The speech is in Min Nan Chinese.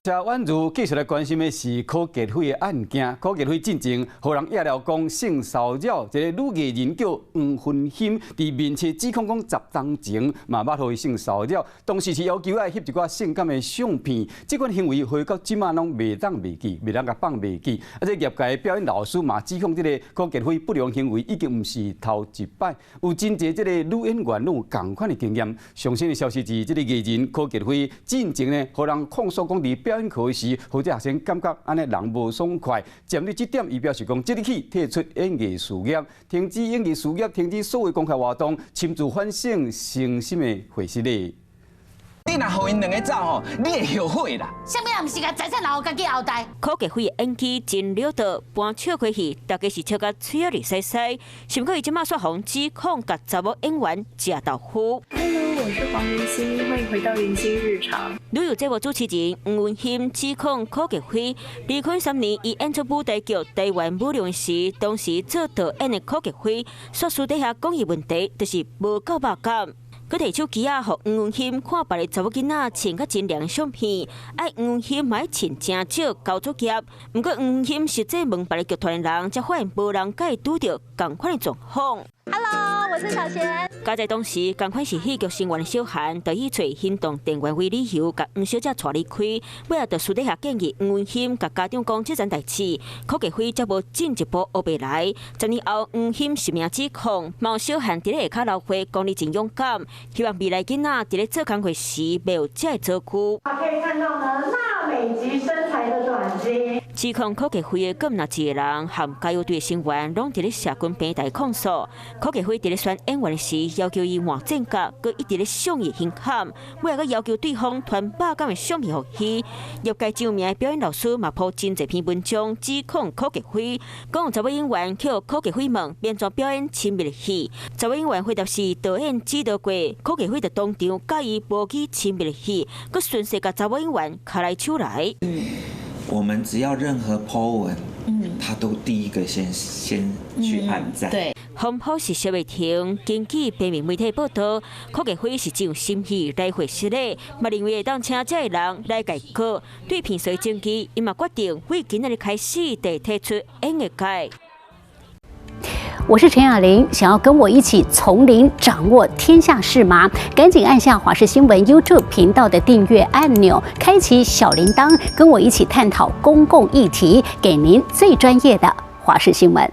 謝婉如繼續來關心的是柯建輝的案件。柯建輝進前予人掖了講性騷擾，一个女藝人叫黃芬馨，佇面冊指控講10冬前嘛捌予伊性騷擾，當時是要求愛翕一寡性感的相片，這款行為予到這馬攏袂當袂記，袂當共放袂記。啊，這業界表演老師嘛指控這个柯建輝不良行為已經毋是頭一擺，有真濟這个女演員攏有仝款的經驗。上新的消息是，這个藝人柯建輝進前呢，予人控訴講佇表演課時，予這學生感覺按呢人無爽快。針對這點，伊表示講，即日起退出演藝事業，停止演藝事業，停止所有公開活動，親自反省誠心的回失禮。你若予𪜶兩个走吼，你會後悔啦。啥物人毋是共財產留予家己後代？柯建輝演技真了得，搬笑過去，大家是笑甲喙仔咧使使。甚過伊這馬煞予指控共查某演員食豆腐。 Hello，我是黃仁心，歡迎回到仁心日常。旅遊節目主持人黃文馨指控柯建輝，2003年伊演出舞台劇《台灣舞龍》時，當時做導演的柯建輝，煞私底下講伊問題，就是無夠肉感。閣提手機仔，予黃文馨看別个查某囡仔穿甲真涼相片，愛黃文馨嘛愛穿誠少交作業。毋過黃文馨實際問別个劇團的人，才發現無人共伊拄著仝款的狀況。 Hello，我是小賢。佳哉當時，仝款是戲劇成員的小韓，就以揣行動電源為理由，共黃小姐帶離開。尾後就私底下建議黃文馨共家長講這層代誌，柯建輝才無進一步烏白來。10年後，黃文馨實名指控，嘛小韓佇咧下跤流血，講你真勇敢，希望未來囡仔佇咧做工課時，袂有這个遭遇。可以看到呢，娜美級身材的短肩。指控柯建輝的閣毋若一个人，和加油隊成員攏佇咧社群平台控訴。柯建輝佇咧選演員時，要求伊換剪甲，閣一直咧上伊胸坎，尾後閣要求對方傳肉感的相片予伊。業界著名的表演老師嘛鋪真濟篇文章指控柯建輝，講有查某演員去予柯建輝問欲按怎表演親密的戲，查某演員回答是導演指導過，柯建輝就當場佮伊模擬親密的戲，閣順勢共查某演員牽來手來。我們只要任何 po 文，他都第一個先去按讚。對，風波是燒袂停。根據平面媒體報道，柯建輝是真有心意來回失禮，嘛認為會當請這个人來共告。對騙稅證據，伊嘛決定為今仔日開始，就退出演藝界。我是陳雅玲，想要跟我一起從零掌握天下事嗎？趕緊按下華視新聞 YouTube 頻道的訂閱按鈕，開啟小鈴鐺，跟我一起探討公共議題，給您最專業的華視新聞。